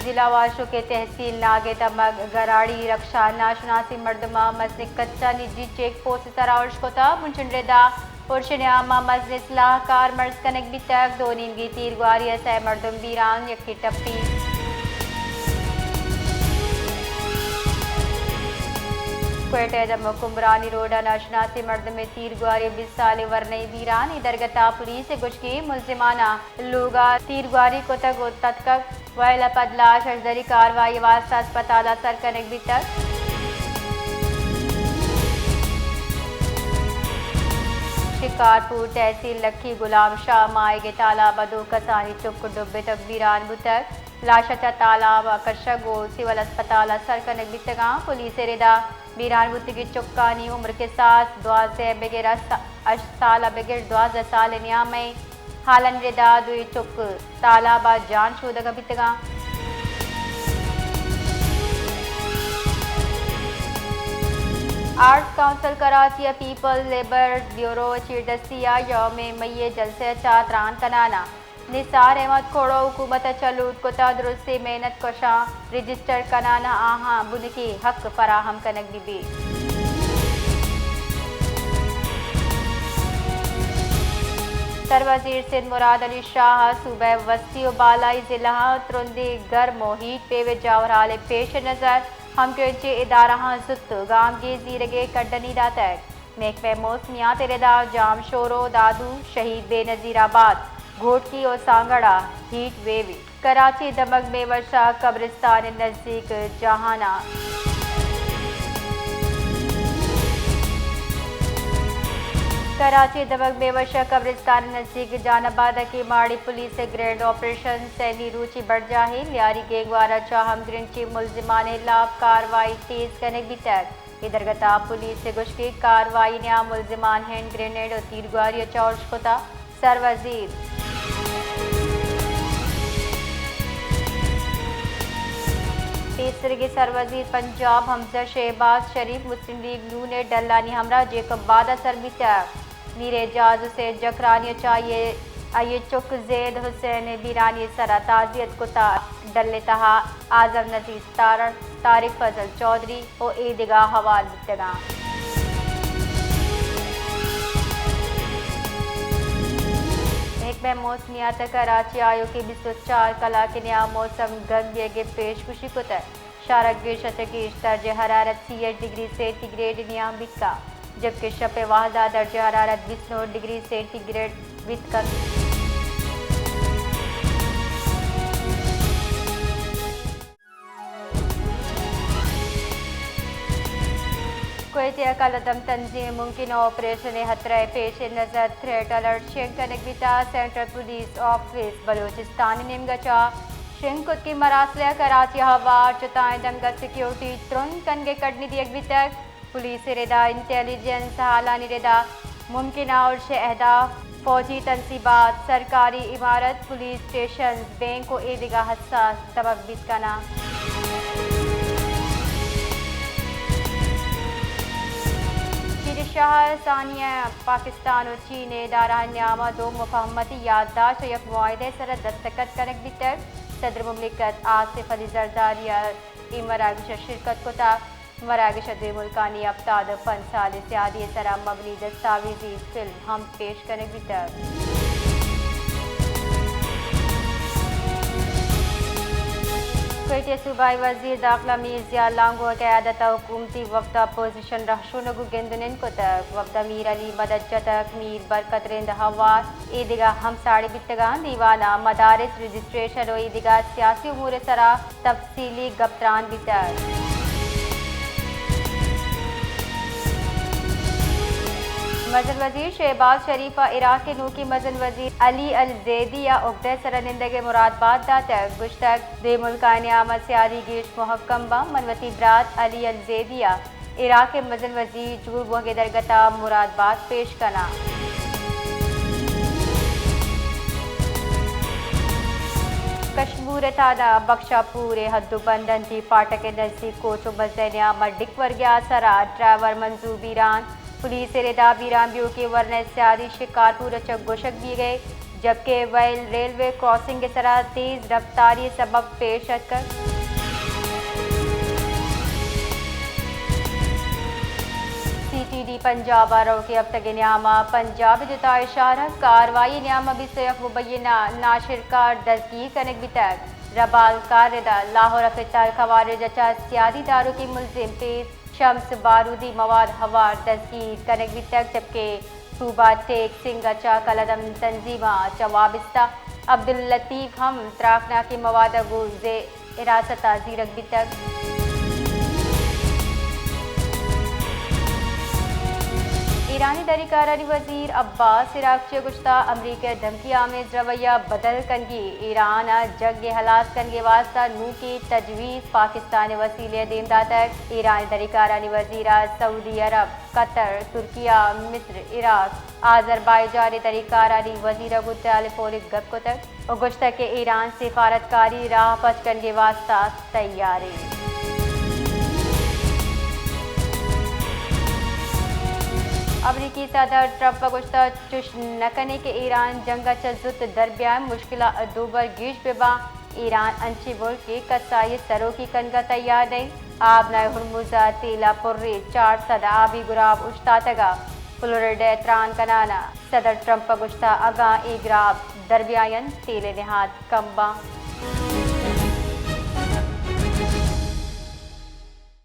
ضلع واشوک ءِ تحصیل ناگ ءِ دمگ گراڑی رکشہ ءَ ناشناسیں مردماں مزنیں کچ ءَ نجی چیک پوسٹ ءِ سرا ارش کتگ۔ بنچنڈ ردا ارش ءِ نیام ءَ مزنیں سلاہ کار مرز کنگ بیتگ۔ دو نیمگی تیرگواری ءَ سئے مردم بیران، یکے ٹپی۔ کوئٹہ ءِ دمگ کمبرانی روڈ ءَ ناشناسیں مردمے تیرگواری ءَ بیست سالیں ورنائے بیران۔ اے درگت ءَ پولیس ءِ گوشگ ءَ ملزماناں لوگ ءَ تیرگواری کتگ ءُ تتکگ۔ ویل ءَ پد لاش ءِ شرزری کاروائی ءِ واستہ اسپتال ءَ سر کنگ بیتگ۔ شکارپور تحصیل لکی غلام شاہ ماہیگ ءِ تالاب ءَ دو کسانیں چک ڈبتگ، بیران بوتگ۔ لاش ءَ چہ تالاب ءَ کشگ ءُ سول اسپتال ءَ سر کنگ بیتگ اَنت۔ پولیس ءِ ردا بیران بوتگیں چکانی عمر کساس دوازدہ ءَ بگر ہشت، ہشت سال ءَ بگر دوازدہ سال ءِ نیام ءَ اِنت۔ ہالانی ردا دوئیں چک تالاب ءَ جان شودگ ءَ بیتگ اَنت۔ آرٹس کونسل کراچی ءَ پیپلز لیبرز بیورو ءِ چیردستی ءَ یوم مئی ءِ جلسہ ءَ چہ تران کنان ءَ نثار احمد کھڑو ءَ حکومت ءَ چہ لوٹ کتگ درستیں محنت کشاں رجسٹر کنان ءَ آہاں بنکی حق فراہم کنگ بہ بیت۔ سروزیر سندھ مراد علی شاہ ءَ صوبہ ءِ وسطی ءُ بالائی ضلعاں ترندیں گرم ءُ ہیٹ ویو ءِ جاورحال ءِ پیش نظر ہمگرنچیں ادارہاں زوت گامگیج زیرگ ءِ کڈنی داتگ۔ محکمہ موسمیات ءِ ردا جامشورو، دادو، شہید بے نظیر آباد، گھوٹکی ءُ سانگڑ ءَ ہیٹ ویو۔ کراچی ءِ دمگ میوہ شاہ قبرستان ءِ نزیک جہان ءَ۔ کراچی ءِ دمگ میوہ شاہ قبرستان ءِ نزیک جہان آباد ءَ کیماڑی پولیس ءِ گرینڈ آپریشن ءِ سیمی روچی برجاہ اِنت۔ لیاری گینگ واراں چہ ہمگرنچیں ملزمان ءِ ہلاپ کاروائی تیز کنگ بیتگ۔ اے درگت ءَ پولیس ءِ گوشگ ءَ کاروائی ءِ نیام ءَ ملزمان ہینڈ گرینیڈ ءُ تیرگواری ءَ چہ ارش کتگ۔ سروزیر، پیسریگیں سروزیر پنجاب حمزہ شہباز شریف مسلم لیگ نون ءِ ڈلانی ہمراہ جیکب آباد ءَ سر بیتگ۔ میر اعجاز حسین جکرانی ءَ چہ آئی ءِ، آئی ءِ چک زید حسین ءِ بیرانی ءِ سرا تعزیت کتگ۔ ڈل ءِ تہا اعظم نذیر تارڑ، طارق فضل چوہدری ءُ اے دگہ ہوار بیتگ اَنت۔ محکمہ موسمیات ءَ کراچی ءَ آیوکیں بیست ءُ چار کلاک ءِ نیام ءَ موسم گرم بیگ ءِ پیشگوشی کتگ۔ شہر ءَ گیش ءَ چہ گیش درجہ حرارت سی ءُ ہشت ڈگری سینٹی گریڈ ءِ نیام بیت کنت، جبکہ شپ ءِ وہد ءَ درجہ حرارت بیست ءُ نو ڈگری سینٹی گریڈ بیت کنت۔ کوئٹہ ءَ کالعدم تنظیم ءِ ممکنہ آپریشن ءِ ہترہ ءِ پیش نظر تھریٹ الرٹ شنگ کنگ بیتگ۔ سینٹرل پولیس آفس بلوچستان ءِ نیمگ ءَ چہ شنگ کتگیں مراسلے ءَ کراچی ءَ ہوار جتائیں دمگ ءَ سیکیورٹی ترند کنگ ءِ کڈنی دیگ بیتگ۔ پولیس ءِ ردا انٹیلیجنس ہالانی ردا ممکنہ ارش ءِ اہداف، فوجی تنصیبات، سرکاری عمارت، پولیس اسٹیشنز، بینک ءُ اے دگہ حساس دمگ بیت کناں۔ شیر شاہ ثانی ءَ پاکستان ءُ چین ءِ ادارہانی نیام ءَ دو مفاہمتی یادداشت ءُ یک معاہدہ ءِ سرا دستخط کنگ بیتگ۔ صدر مملکت آصف علی زرداری ءَ اے مراگش ءَ شرکت کتگ۔ مراگش ءَ دوئیں ملکانی ہپتاد ءُ پنچ سالیں سیادی ءِ سرا مبنی دستاویزی فلم ہم پیش کنگ بیتگ۔ کوئٹہ ءِ صوبائی وزیر داخلہ میر ضیاء لانگو ءِ قیادت ءَ حکومتی وفد ءَ اپوزیشن رہشونک ءُ گند ءُ نند کتگ۔ وفد ءَ میر علی مدد جتگ، میر برکت رند ءُ ہوار اے دگہ ہم ساڑی بیتگ اَنت۔ دیوان ءَ مدارس، رجسٹریشن ءُ اے دگہ سیاسی امور ءِ سرا تفصیلی گپ تران بیتگ۔ مزن وزیر شہباز شریف ءَ عراق ءِ نوکیں مزن وزیر علی الزیدی ءَ اگدہ ءِ سرا نندگ ءِ مراد بات داتگ۔ گوشتگ، دوئیں ملکانی نیام ءَ سیادی گیش مہکم بنت۔ من وتی برات علی الزیدی ءَ عراق ءِ مزن وزیر جوڑ بوہگ ءِ درگت ءَ مراد بات پیش کناں۔ کشمور ءِ تھانہ بخشاپور ءِ حد ءُ بند انتی پھاٹک ءِ نزیک کوچ ءُ بس ءِ نیام ءَ ڈک ورگ ءِ آسر ءَ ڈرائیور منزور بیران۔ پولیس ءِ ردا بیران بیوکیں ورنا ءِ سیادی شکارپور ءَ چہ گوشگ بیگ ءَ جبکہ ویل ریلوے کراسنگ ءِ سرا تیز رفتاری ءِ سبب پیش اتکگ۔ سی ٹی ڈی پنجاب ءَ روکیں ہفتگ ءِ نیام ءَ پنجاب ءِ جتائیں شہر ءَ کاروائی ءِ نیام ءَ بیست ءُ یک مبینہ ناشرکار دزگیر کنگ بیتگ۔ ربال کار رد ءَ لاہور ءَ پتر خوارج ءَ چہ سیادی داروکیں ملزم پیس شمس بارودی مواد ہوار دزگیر کنگ بیتگ، جبکہ صوبہ ٹیک سنگھ ءَ چہ کلدم تنظیم ءَ چہ وابستہ عبداللطیف ہم تراکناکیں مواد ءَ گوں زیر حراست ءَ زیرگ بیتگ۔ ایرانی دری کارانی وزیر عباس عراقچی ءَ گوشتہ، امریکہ ءِ دھمکی آمیز رویہ بدل کنگی، ایران ءَ جنگ ءَ ہلاس کنگ ءِ واستہ نوکیں تجویز پاکستان ءِ وسیلہ ءَ دیم داتگ۔ ایرانی دری کارانی وزیر ءَ سعودی عرب، قطر، ترکیہ، مصر، عراق، آذربائیجان ءِ دری کارانی وزیر ءَ گوں ٹیلی فونک گپ کتگ ءُ گوشتگ کہ ایران سفارتکاری راہ پچ کنگ ءِ واستہ تیار اِنت۔ امریکی صدر ٹرمپ ءَ گوشتگ، چش نہ کنیں کہ ایران جنگ ءَ چہ زوت در بیائیں، مشکلات دوبر گیش بہ باں۔ ایران انچیں ملکے کسائی ءِ سروکی کنگ ءَ تیار نہ اِنت۔ آبنائے ہرمز ءَ تیل ءِ پریں چار سد آبی گراب اوشتاتگ ءُ فلوریڈا ءَ تران کنان ءَ۔ صدر ٹرمپ ءَ گوشتگ، اگاں اے گراب در بیاینت، تیل ءِ نہاد کم باں۔